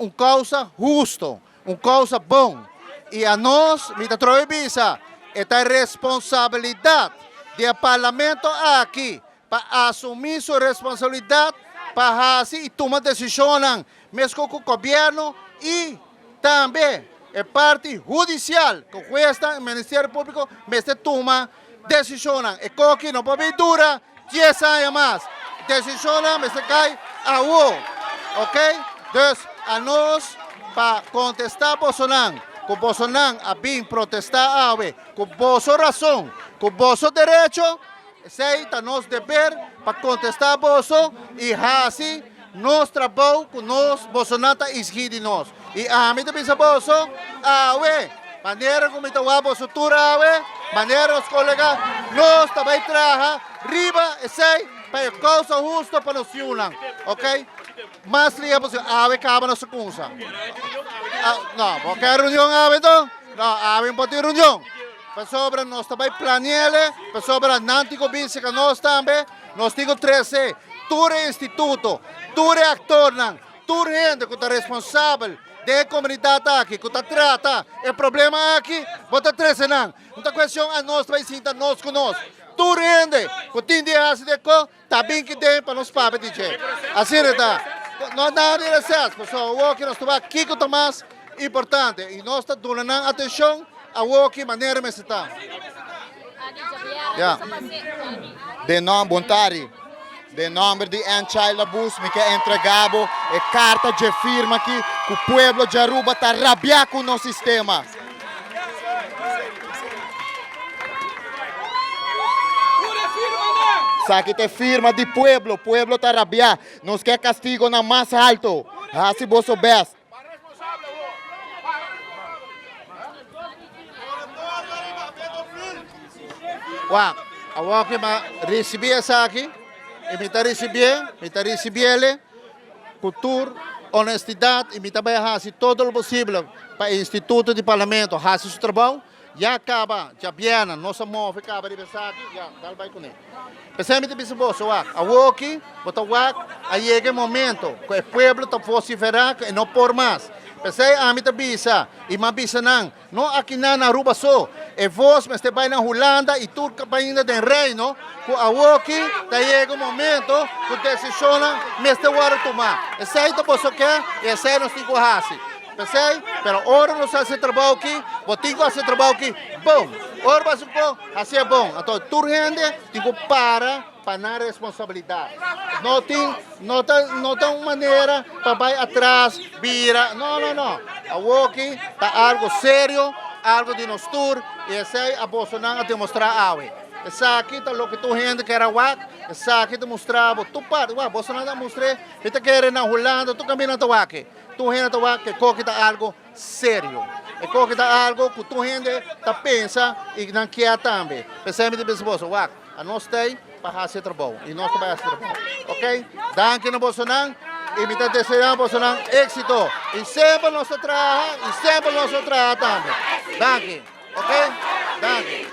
un causa husto, un causa bon. Y anos, mi ta trobe bisa, e ta responsabilidad di e Parlamento aki pa asumi su responsabilidad pa haci y tuma decisionnan mesco cu Gobierno y tambe e parti hudicial cu huesnan y Ministerio Publico mester tuma decisionnan. E coki no por bin dura dies aña mas. Decisionnan mester cay awo. Ok? Dus anos pa contesta bosonan cu bosonan a bin protesta awe cu boso razon, cu boso derecho, Esei ta nos deber pa kontestá boso i hasi nos trabou ku nos bosonan ta exigí di nos. I ami ta bisa boso awe, manera ku mi ta wak boso tur awe, manera nos kolega, nos ta bai traha riba esei pa e kousa husto pa nos yunan. Ok? Mas liha posibel. Awe kaba nos ta kumsa. No, bo ke reunion awe enton? No, awe no por tin reunion. Pasobra nos ta bai planiele, pasobra nan tin ku bin serka nos tambe, nos tin ku trese tur e instituto, tur e aktornan, tur hende ku ta responsabel den e komunidat aki, ku ta trata e problema aki, bo ta trese nan. No ta kuestion anos ta bai sinta nos ku nos. Tur hende ku tin di hasi di e ko, ta bin ki den pa nos papia di dje. Asina ta. No nada di reces, pasobra awoki nos ta wak kiko ta mas importante i nos ta duna nan atencion awoki manera mester ta. Ya. Den nom, bon tardi. Den nomber di End Child Abuse mi ke entrega bo e karta dje firma aki ku pueblo di Aruba ta rabia ku nos sistema. Esaki ta e firma di pueblo, pueblo ta rabia, nos ke castigonan mas halto, haci boso best. Wak, awor ke mi a ricibi esaki, y mi ta ricibié, mi ta ricibiele cu tur honestidad y mi ta bay haci todo lo posible pa e instituto di Parlamento haci su trabao. Ya caba djabièrnè nos a move caba riba esaki, ya, dal bay cune. P'esei mi ta bisa boso, wak, awoki bo ta wak a yega e momento cu e pueblo ta vocifera cu e no por mas. P'esei ami ta bisa y m'a bisa nan, no akinan na Aruba so, e voz mester bay na Hulanda y tur capainda den Reino cu awoki ta yega un momento cu decisionnan mester worde tuma. Esei ta boso ke y esei nos tin cu haci. P'esei, pero ora nos hasi e trabou aki, bo tin ku hasi e trabou aki bon. Ora bo hasi un kos, hasié bon. Anto tur hende tin ku para pa nan responsabilidat. No tin, no ta, no ta un manera pa bai atras, bira, no, no, no. Awoki ta algu serio, algu di nos tur, i esei a bosonan a demostrá awe. Esaki ta loke tur hende kier a wak, esaki ta mustra bo tur parti. Wak, bosonan ta mustr'é, mi ta kere na Hulanda, tur kaminda nan ta wak e. Tur hende ta wak ku e koki ta algu serio. E koki ta algu ku tur hende ta pensa i nan kier tambe. P'esei mi ta bisa boso, wak, anos ta ei pa hasi e trabou i nos ta bai hasi e trabou. Ok? Danki na bosonan i mi ta deseá bosonan éksito. I semper nos ta traha i semper nos lo traha tambe. Danki. Ok? Danki.